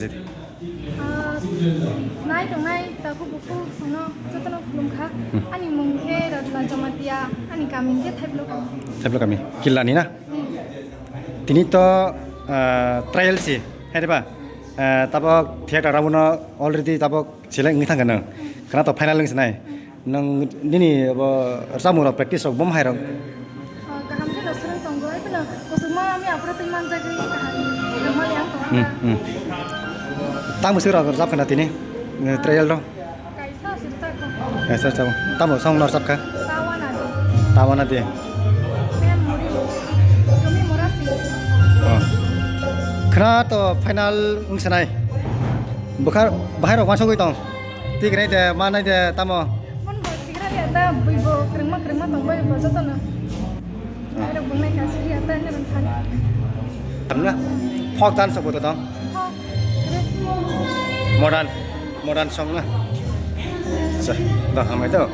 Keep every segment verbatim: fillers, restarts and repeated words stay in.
Ah, nai tongnai takhuk bukhuk sono jotono khulumkha. Hmm. Ani mung khe Ratna Jamatia, ani kami khe Thaiblo kami. Thaiblo kami. Killani na? Hmm. Tini to, ah, trial si, hai ba? Ah, tabok theater abono already tabok select wngwi thangkha nang. Khana to final wngsi nai. Nang nini bo rwchapmung rok practice rok bom hai rok. Oh, kaham khe no swrwng tongo, hai phano kusuma ami aphuru twi manjagwi kaham swrwngmani ang tongo. Hmm, hmm. Tamo se rok rwchap khana tini, eh, trial rok. Kaisa se rwchapkha. Kaisa rwchapkha. Tamo song no rwchapkha? Tawana de. Tawana de. Mem muri. Kami mora si. Oh. Khna to final wngsanai. Bukhar bahai rok wansugwi tong. Tikrai de, manai de, tamo. Mon bo sigra ya da, bui bo krengma krengma tong bai bo joto no. Ai rok bungnai ka suri ya ta ne rang thani. Tamna, folk dance bo to tong. Folk, re. Modern, modern song na. Sa, da hamai to.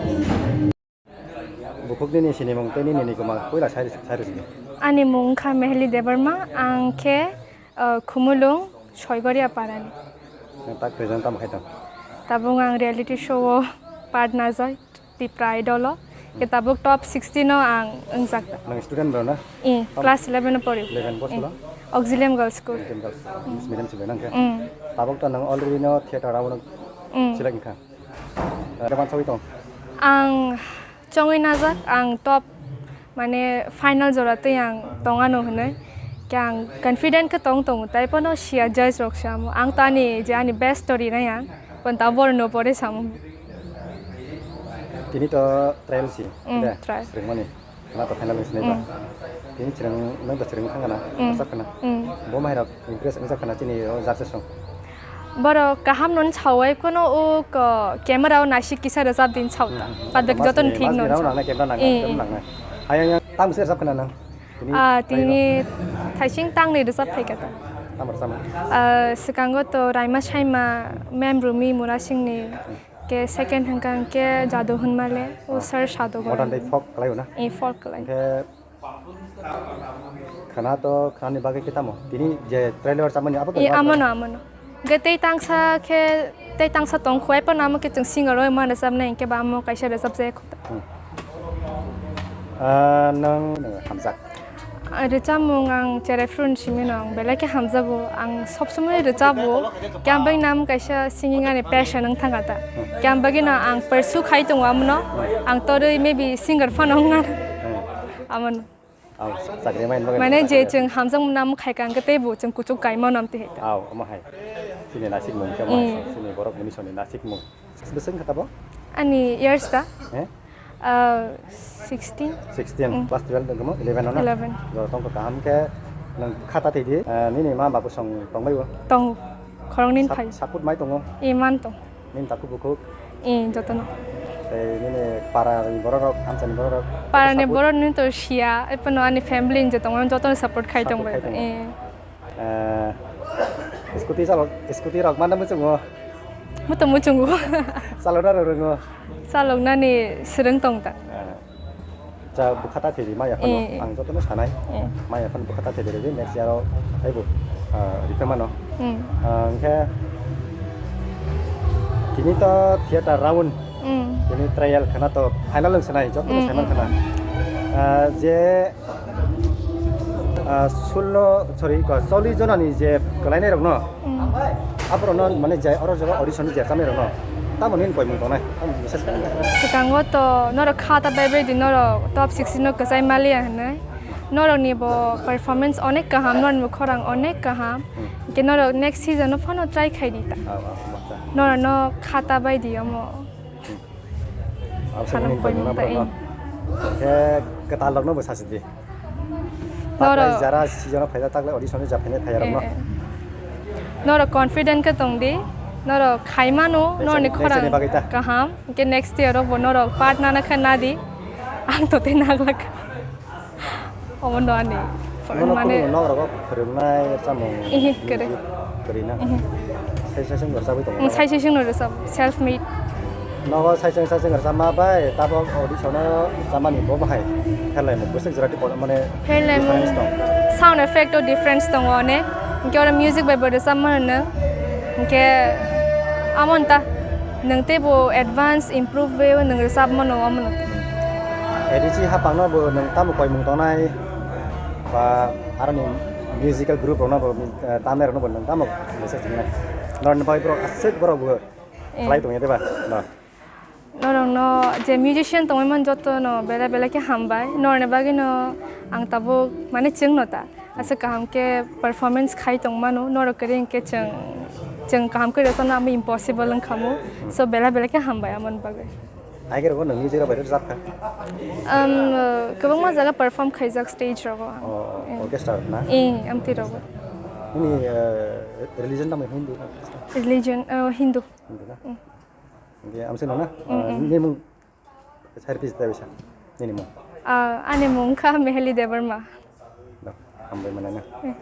Bukhuk nini sinimung tei nini nini kwma puila sai sai rwsidi. Ani mung kha Mehli Debbarma, ang khe, uh, Khumulwng Soigoria parani. Nang tak present tamo khai tong? Tabuk ang reality show o part najai Tipra Idol o. Ke tabuk top sixteen o ang wngjak ta. Nang student bro na? I, class eleven o pori. Eleven bosolo? I. Auxilium Girls School. Auxilium Girls. English medium se nang khe. Mm. Tabuk to nang already no theater round Mm. select kha. Ada ban sawi tong? Ang chongwi najak, ang top, mane, final jora twi ang tong ano hwnwi. Khe ang confident khe tong tongo, tei phano sia judge rok se amo. Ang to ani je ani best story nai ang, pon ta borno pore samo. Tini to trial si, Mm, de, trial. Swrwngmani. Khana to final wngsinai ba. Mm. Tini chwrwng, nwng to chwrwng thang kana, Mm. rwchap kana. Mm. Bo mairok impress wngjak kana chini o judges rok. Borok kaham no sawai, kono o ko camera o naisik kisa rwchap din sao ta. Mm, mm. Public joto ni thik no nangnai, camera nangnai, Eh, film eh. nangnai. Ayang yang tam se rwchap kana nang. Tini Ah, tini thaising tang ni rwchap thai kata. Tam rwchap. Ah, swkango to Raima Saima, Mem Rumi Murasing ni. Ke second hwnkha hwnkhe Jadu Hwnmale, o Ah. sir Sadhu Modern Goran. Tei folk kwlai o na? Eh, folk kwlai. Hwnkhe khana to, khanani bagwi khe tamo? Tini je trailer chamani abo to Eh, ma amono, amono. Hwnkhe tei tangsa khe, tei tangsa tong kho, ephano amo khe chwng singer o ma rwchapnai hwnkhe ba amo kaisa rwchapjak kho. Hmm. Ah, nwng, nwng hamjak. Ah, rwchapmung ang cherai phuru ni simi no ang belai khe hamjago. Ang sob somoi rwchabo. Khe ang bagwi no kaisa singing ani passion wng thangkha ta. Hmm. Khe ang bagwi no ang pursue khai tongo amono. Hmm. Ang torwi maybe singer phano wngna. Hmm. Amono. Aw, chakri mai bagwi Mane je chakri. Chwng hamjakmung no khai kha hwnkhe teibo chwng kuchuk kaima no amtwi hai ta. Aw, omo hai. Chini nasikmung khe omo hai. Hmm. Chini borok muni soni nasikmung. Bwswk wngkha tabo? Ani years ta? Eh? Ah, sixteen. Sixteen. Mm. Class twelve wngkha mo? Eleven no na? Eleven. Jora tongkha kaham khe nwng khata thidi. Ah, nini ma babu song tongbai bo? Tong. Khoroknwi Sap-, phai. Support mai tongo? Eh, man tong. Nini takhuk bukhuk? Eh, jotono. Tei nini para ni borok rok, amchani borok rok? Para ni support? Borok ni to sia, ephano ani family ni jotono, jotono support khai Support tongbai. Khai tongo. Eh. Eh, scooty chalok, scooty rok manna muchungo? Muto muchungo. Chalokna rok rongo? Chaloknani swrwng tong ta. Eh, cha bwkha ta thidi maya phano Eh, eh. Ang jotono sanai. Eh. Maya phano bwkha ta thidi rwdi next year o taibo, ah, rikha mano. Hmm. Ah, hwnkhe tini to theater round. Hmm. Tini trial khana to final wng sanai jotono Hmm, saiman hmm. Khana. Ah, je Ah, sullo, sorry, ko, chollish jonani je kwlainairokno, Mm. aborokno, mane, je oro jaga audition ni je chamnairokno, tamo nini koimung tongnai, tamo message tongnai? Swkango to norok kha ta bai bai di, norok top sixteen no kwchai maliya hinwi. Norokni bo performance onek kaham, norokni bo khorang onek kaham. Mm. Hwnkhe norok next season no phano try khai di ta. Ah, ah, ah, ah. Norokno kha ta bai di omo. Mm. Aboni Khana koimung ta, eh. Khe kwtal rokno bo sasi di. Norok Taklai jara season o phaijak, taklai audition o ja phainai phaiya rokno. Eh, eh. Norok confident khe tong di. Norok khai mano, Next norni time, next time khorang ni bagwi ta. Kaham. Hwnkhe next year o bo norok part nana khe na di. Ang to tei naglak. Omo no ani Nono mane kunugo nok rogo phwrwngnai chamung Ihi, kwrwi. Kwrwi na? Ihi. Sai sai sing rwchapwi tongo. Sai sai sing rwchap, self made. Nogo sai sai sai sing rwchapma bai tabok audition o chamani bo bahai. Khelai mo bwswk jora tei mane Khelai mo difference tong. Sound effect o difference tongo onek. Hwnkhe oro music bai bo rwchapmano no. Hwnkhe amon ta, nwng teibo advance improve wi nwng rwchap mano, omono. A D C hapangno bo nwng tamo koimung tongnai, ba aroni musical group rokno bo, eh, tamnai rokno bo nwng tamo message ringnai? Norokni bagwi borok aswk borok bo Eh. khlai tongya deba? No. Norokno je musician tongwi man jotono belai belai khe hambai. Norokni bagwino ang tabuk mane chwngno ta. Aswk kaham khe performance khai tongmano. Norok kwrwi hinkhe chwng, chwng kaham khe rwchapna amo impossible wngkha mo. So belai belai khe hambai amoni bagwi. Aikhero bo nwng music rok bai rwchap kha? Um, kwbangma jaga perform khaijak stage rogo ang. Oh, Eh. orchestra na? Eh, amtwi rogo. Nini, eh, religion tamo Hindu na Christian? Religion, eh, Hindu. Hindu na? Mm. Hingke amsino na? Mm, mm. Nini mung service ta bisa. Nini mung. Ah, ani mung kha Meheli Debbarma. Hambai mana na? Eh.